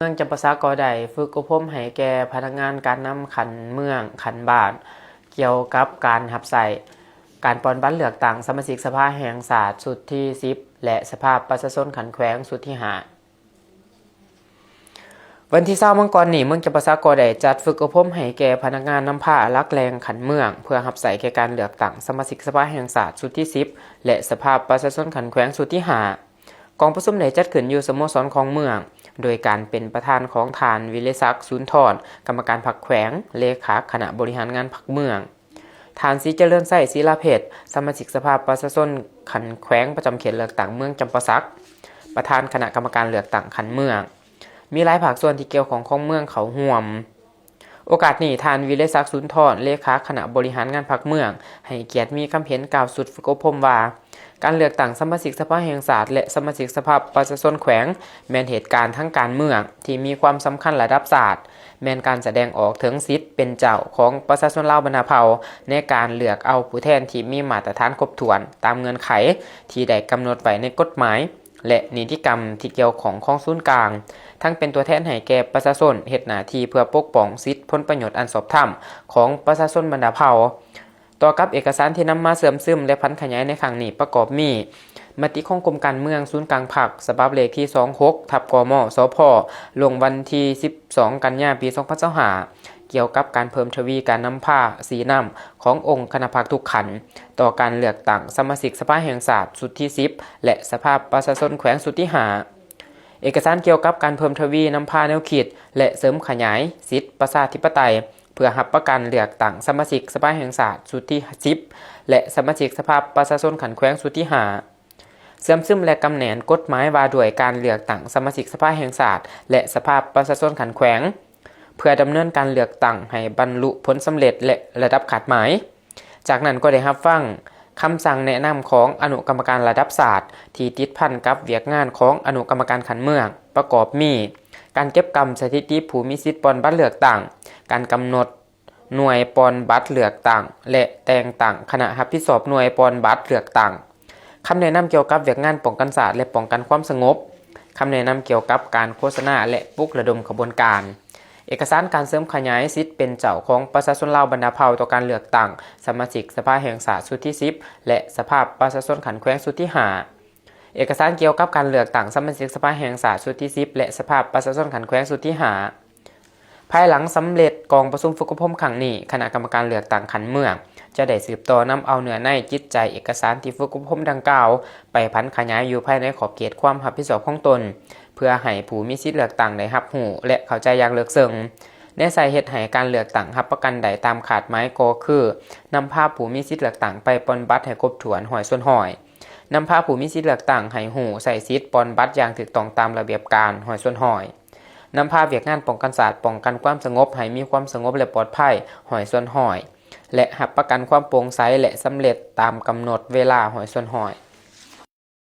ເມືອງຈຳປາສັກກໍໄດ້ຝຶກອົບຮົມໃຫ້ແກ່ພະນັກງານການນຳຂັ້ນເມືອງ, ຂັ້ນບ້ານ ກ່ຽວກັບການຮັບໃຊ້ການປ່ອນບັດເລືອກຕັ້ງສະມາຊິກສະພາແຫ່ງຊາດຊຸດທີສິບ ແລະ ສະພາປະຊາຊົນຂັ້ນແຂວງຊຸດທີຫ້າ. ວັນທີຊາວມັງກອນນີ້, ເມືອງຈຳປາສັກກໍໄດ້ຈັດຝຶກອົບຮົມໃຫ້ແກ່ພະນັກງານນຳພາຫຼັກແຫຼ່ງຂັ້ນເມືອງ ເພື່ອຮັບໃຊ້ແກ່ການເລືອກຕັ້ງສະມາຊິກສະພາແຫ່ງຊາດຊຸດທີສິບ ແລະ ສະພາປະຊາຊົນຂັ້ນແຂວງຊຸດທີຫ້າ. ກອງປະຊຸມໄດ້ຈັດຂຶ້ນຢູ່ສະໂມສອນຂອງເມືອງ ໂດຍການເປັນປະທານຂອງທ່ານ ວິເລສັກ ສູນທອນ ກຳມະການພັກແຂວງ, ເລຂາຄະນະບໍລິຫານງານພັກເມືອງ, ທ່ານ ສີຈະເລີນໄຊ ສີລາເພັດ ສະມາຊິກສະພາປະຊາຊົນຂັ້ນແຂວງປະຈຳເຂດເລືອກຕັ້ງເມືອງຈຳປາສັກ, ປະທານຄະນະກຳມະການເລືອກຕັ້ງຂັ້ນເມືອງ, ມີຫຼາຍພາກສ່ວນທີ່ກ່ຽວຂ້ອງຂອງເມືອງເຂົ້າຮ່ວມ. ໂອກາດນີ້, ທ່ານ ວິເລສັກ ສູນທອອນ ເລຂາຄະນະບໍລິຫານງານພັກເມືອງ ໃຫ້ກຽດມີຄຳເຫັນກ່າວຊຸດຝຶກອົບຮົມວ່າ, ການເລືອກຕັ້ງສະມາຊິກສະພາແຫ່ງຊາດ ແລະ ສະມາຊິກສະພາປະຊາຊົນແຂວງ ແມ່ນເຫດການທາງການເມືອງທີ່ມີຄວາມສຳຄັນລະດັບຊາດ, ແມ່ນການສະແດງອອກເຖິງສິດເປັນເຈົ້າຂອງປະຊາຊົນລາວບັນດາເຜົ່າ ໃນການເລືອກເອົາຜູ້ແທນທີ່ມີມາດຕະຖານຄົບຖ້ວນຕາມເງື່ອນໄຂທີ່ໄດ້ກຳນົດໄວ້ໃນກົດໝາຍ ແລະ ນິຕິກຳທີ່ກ່ຽວຂ້ອງຂອງສູນກາງ, ທັງເປັນຕົວແທນໃຫ້ແກ່ປະຊາຊົນ, ເຮັດໜ້າທີ່ເພື່ອປົກປ້ອງສິດຜົນປະໂຫຍດອັນຊອບທຳຂອງປະຊາຊົນບັນດາເຜົ່າ. ຕໍ່ກັບເອກະສານທີ່ນຳມາເຊື່ອມຊຶມ ແລະ ຜັນຂະຫຍາຍໃນຄັ້ງນີ້ ປະກອບມີ ມະຕິຂອງກົມການເມືອງສູນກາງພັກ ສະບັບເລກທີສອງຫົກ ທັບ ກມ ສພ ລົງວັນທີສິບສອງ ກັນຍາ ປີສອງພັນຊາວຫ້າ ກ່ຽວກັບການເພີ່ມທະວີການນຳພາຊີ້ນຳຂອງອົງຄະນະພັກທຸກຂັ້ນ ຕໍ່ການເລືອກຕັ້ງສະມາຊິກສະພາແຫ່ງຊາດຊຸດທີສິບ ແລະ ສະພາປະຊາຊົນແຂວງຊຸດທີຫ້າ. ເອກະສານກ່ຽວກັບການເພີ່ມທະວີນຳພາແນວຄິດ ແລະ ເສີມຂະຫຍາຍສິດປະຊາທິປະໄຕ ເພື່ອຮັບປະກັນເລືອກຕັ້ງສະມາຊິກສະພາແຫ່ງຊາດຊຸດທີສິບ ແລະ ສະມາຊິກສະພາປະຊາຊົນຂັ້ນແຂວງຊຸດທີຫ້າ. ເຊື່ອມຊຶມ ແລະ ກຳແໜ້ນກົດໝາຍວ່າດ້ວຍການເລືອກຕັ້ງສະມາຊິກສະພາແຫ່ງຊາດ ແລະ ສະພາປະຊາຊົນຂັ້ນແຂວງ ເພື່ອດຳເນີນການເລືອກຕັ້ງໃຫ້ບັນລຸຜົນສຳເລັດ ແລະ ລະດັບຄາດໝາຍ. ຈາກນັ້ນກໍໄດ້ຮັບຟັງຄຳສັ່ງແນະນຳຂອງອະນຸກຳມະການລະດັບຊາດ ທີ່ຕິດພັນກັບວຽກງານຂອງອະນຸກຳມະການຂັ້ນເມືອງ ປະກອບມີ ການເກັບກຳສະຖິຕິຜູ້ມີສິດປ່ອນບັດເລືອກຕັ້ງ, ການກຳນົດໜ່ວຍປ່ອນບັດເລືອກຕັ້ງ ແລະ ແຕ່ງຕັ້ງຄະນະຮັບຜິດຊອບໜ່ວຍປ່ອນບັດເລືອກຕັ້ງ, ຄຳແນະນຳກ່ຽວກັບວຽກງານປ້ອງກັນຊາດ ແລະ ປ້ອງກັນຄວາມສະຫງົບ, ຄຳແນະນຳກ່ຽວກັບການໂຄສະນາ ແລະ ປຸກລະດົມຂະບວນການ. ເອກະສານການເສີມຂະຫຍາຍສິດເປັນເຈົ້າຂອງປະຊາຊົນລາວບັນດາເຜົ່າຕໍ່ການເລືອກຕັ້ງສະມາຊິກສະພາແຫ່ງຊາດຊຸດທີສິບ ແລະ ສະພາປະຊາຊົນຂັ້ນແຂວງຊຸດທີຫ້າ. ເອກະສານກ່ຽວກັບການເລືອກຕັ້ງສະມາຊິກສະພາແຫ່ງຊາດຊຸດທີສິບ ແລະ ສະພາປະຊາຊົນຂັ້ນແຂວງຊຸດທີຫ້າ. ພາຍຫຼັງສຳເລັດກອງປະຊຸມຝຶກອົບຮົມຄັ້ງນີ້, ຄະນະກຳມະການເລືອກຕັ້ງຂັ້ນເມືອງ ຈະໄດ້ສືບຕໍ່ນຳເອົາເນື້ອໃນຈິດໃຈເອກະສານທີ່ຝຶກອົບຮົມດັ່ງກ່າວ ໄປຜັນຂະຫຍາຍຢູ່ພາຍໃນຂອບເຂດຄວາມຮັບຜິດຊອບຂອງຕົນ, ເພື່ອໃຫ້ຜູ້ມີສິດເລືອກຕັ້ງໄດ້ຮັບຮູ້ ແລະ ເຂົ້າໃຈຢ່າງເລິກເຊິ່ງ. ແນວໃສ່ເຮັດໃຫ້ການເລືອກຕັ້ງຮັບປະກັນໄດ້ຕາມຄາດໝາຍກໍຄື ນຳພາຜູ້ມີສິດເລືອກຕັ້ງໄປປ່ອນບັດໃຫ້ຄົບຖ້ວນຮ້ອຍສ່ວນຮ້ອຍ, ນຳພາຜູ້ມີສິດເລືອກຕັ້ງໃຫ້ຮູ້ໃຊ້ສິດປ່ອນບັດຢ່າງຖືກຕ້ອງຕາມລະບຽບການຮ້ອຍສ່ວນຮ້ອຍ, ນຳພາວຽກງານປ້ອງກັນຊາດ, ປ້ອງກັນຄວາມສະຫງົບໃຫ້ມີຄວາມສະຫງົບ ແລະ ປອດໄພຮ້ອຍສ່ວນຮ້ອຍ ແລະ ຮັບປະກັນຄວາມໂປ່ງໃສ ແລະ ສຳເລັດຕາມກຳນົດເວລາຮ້ອຍສ່ວນຮ້ອຍ.